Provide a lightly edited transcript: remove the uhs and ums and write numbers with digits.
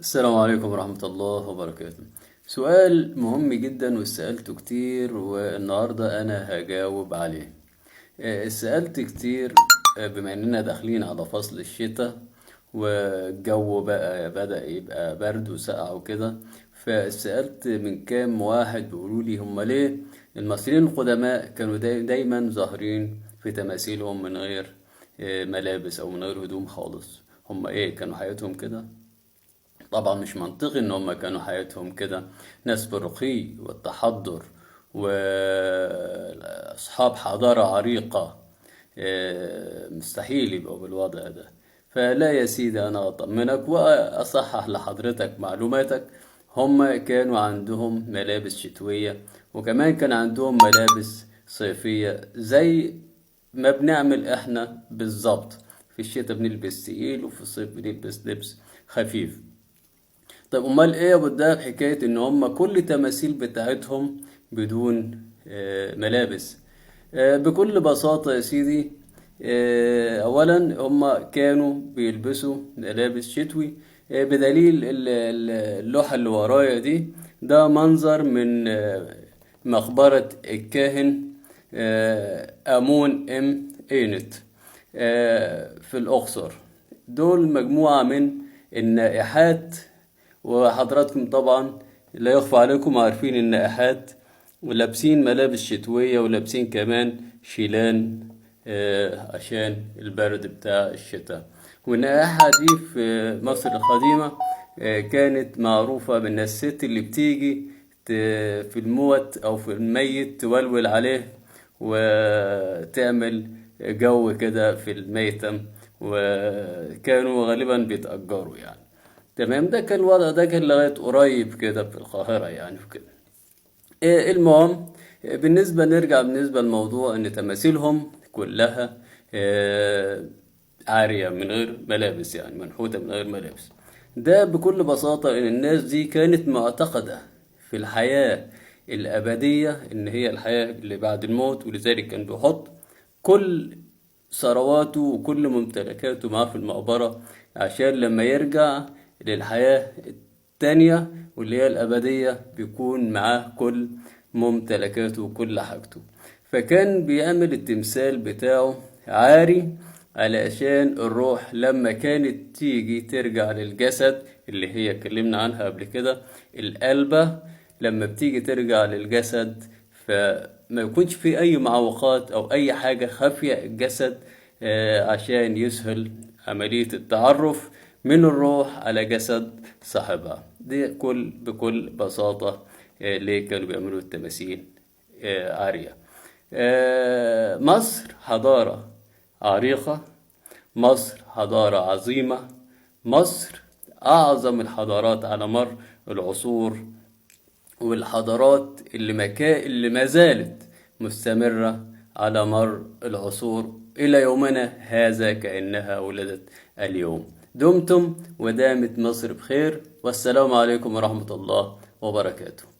السلام عليكم ورحمة الله وبركاته. سؤال مهم جدا وسألته كتير، والنهاردة أنا هجاوب عليه. سألت كتير. بما إننا داخلين على فصل الشتاء والجو بقى بدأ يبقى برد وسقع وكده، فسألت من كام واحد بيقولوا لي هما ليه المصريين القدماء كانوا دايما ظاهرين في تماثيلهم من غير ملابس أو من غير هدوم خالص. هما إيه كانوا حياتهم كده؟ طبعا مش منطقي ان هم كانوا حياتهم كده، ناس بالرقي والتحضر واصحاب حضارة عريقة، مستحيل يبقوا بالوضع ده. فلا يا سيدي، انا اطمنك واصحح لحضرتك معلوماتك. هم كانوا عندهم ملابس شتوية، وكمان كان عندهم ملابس صيفية زي ما بنعمل احنا بالظبط. في الشتاء بنلبس تقيل، وفي الصيف بنلبس لبس خفيف. طب امال ايه يا ابو الدهب حكايه ان هم كل تماثيل بتاعتهم بدون ملابس؟ بكل بساطه يا سيدي، اولا هم كانوا بيلبسوا ملابس شتوي، بدليل اللوحه اللي ورايا دي. ده منظر من مقبره الكاهن امون ام اينت في الاقصر. دول مجموعه من النائحات، وحضراتكم طبعا لا يخفى عليكم عارفين النائحات، ولابسين ملابس شتوية، ولابسين كمان شيلان عشان البرد بتاع الشتاء. والنائحة دي في مصر القديمة كانت معروفة بأن الست اللي بتيجي في الموت أو في الميت تولول عليه وتعمل جو كده في الميتم، وكانوا غالبا بيتأجروا. تمام، ده كان الوضع، ده كان لغاية قريب كده في القاهرة وكده. المهم، نرجع بالنسبة للموضوع، إن تماثيلهم كلها عارية من غير ملابس، يعني منحوتة من غير ملابس. ده بكل بساطة إن الناس دي كانت معتقدة في الحياة الأبدية، إن هي الحياة اللي بعد الموت، ولذلك كان بيحط كل ثرواته وكل ممتلكاته معاه في المقبرة، عشان لما يرجع للحياة التانية واللي هي الأبدية بيكون معاه كل ممتلكاته وكل حاجته. فكان بيعمل التمثال بتاعه عاري علشان الروح لما كانت تيجي ترجع للجسد، اللي هي اتكلمنا عنها قبل كده، القلبة لما بتيجي ترجع للجسد فما يكونش في أي معوقات أو أي حاجة خافية الجسد، عشان يسهل عملية التعرف من الروح على جسد صاحبها. دي بكل بساطة، ليه كانوا بيعملوا التماثيل عارية. مصر حضارة عريقة، مصر حضارة عظيمة، مصر أعظم الحضارات على مر العصور، والحضارات اللي ما زالت مستمرة على مر العصور إلى يومنا هذا كأنها ولدت اليوم. دمتم ودامت مصر بخير، والسلام عليكم ورحمة الله وبركاته.